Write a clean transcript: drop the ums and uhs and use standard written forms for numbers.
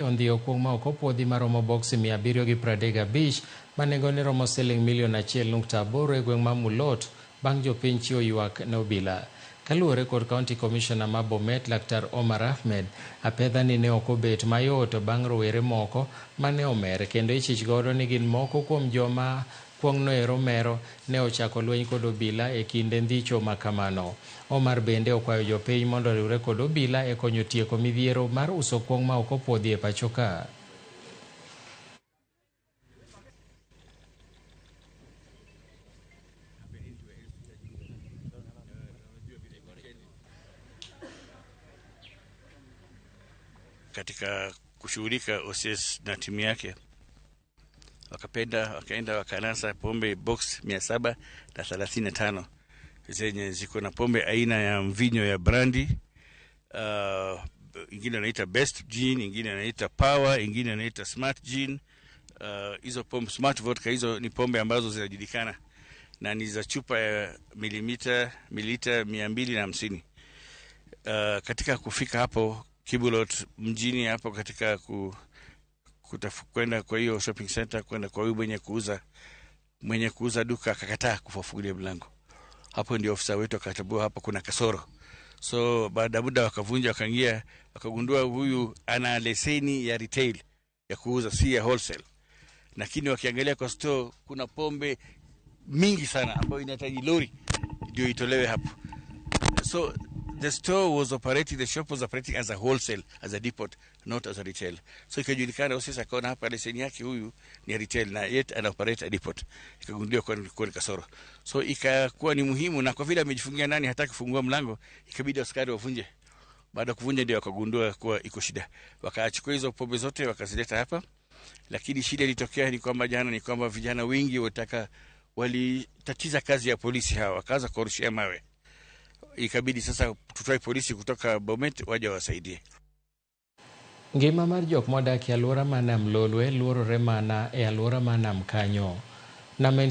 Ondhiyo kuong' ma ok opuodhi maromo boksi 735 ma nengone romo siling milion 1.8 e gweng' ma Mulot bang' jopiny chiwo ywak ne obila. Kaluwore kod County Commissioner ma Bomet Laktar Omar Ahmed, apedha ni ne ok obet mayot bang' rowere moko mane omer kendo ichich godo ni gin moko kuom joma kuong'no ero mero ne ochako lweny kod obila e kinde ndhicho ma kamano. Omar bende okwayo jopiny mondo oriwre kod obila e konyo tieko midhiero mar uso kuong' ma ok opuodhi e pacho ka. Katika kushughulika OCS na timu yake wakapenda wakaenda wakanasa pombe box 735 zenye ziko na pombe aina ya mvinyo ya brandi, ingine anaita Best Gin, ingine anaita Power, ingine anaita Smart Gin. Hizo pombe Smart Vodka, hizo ni pombe ambazo zinajulikana na ni za chupa ya mililita 250. Katika kufika hapo Kibulot mjini hapo katika kwenda kwa hiyo shopping center, kwenda kwa huyu mwenye kuuza duka akakataa kufafungulia mlango. Hapo ndio ofisa wetu akatambua hapo kuna kasoro. So baada ya muda wakavunja, wakaingia, wakagundua huyu ana leseni ya retail ya kuuza, si ya wholesale. Lakini wakiangalia kwa store kuna pombe mingi sana ambayo inahitaji lori ndio itolewe hapo. So the store was operating, the shop was operating as a wholesale, as a depot, not as a retail. So ikajulikana OCS akaona hapa leseni yake huyu ni retail na yet ana operate a depot. Ikagunduliwa kuwa ni kasoro. So ikakuwa ni muhimu, na kwa vile amejifungia ndani hataki kufungua mlango, ikabidi askari wavunje. Baada ya kuvunja ndio wakagundua kuwa iko shida. Wakachukua hizo pombe zote wakazileta hapa. Lakini shida ilitokea ni kwamba jana ni kwamba vijana wengi walitatiza kazi ya polisi hawa, wakaanza kurushia mawe. Ikabidi sasa tutoe polisi kutoka Bomet waje wasaidie. Ngima mar jok modak e alwora ma Nam Lolwe luorore mana e alwora ma nam kanyo. Nam en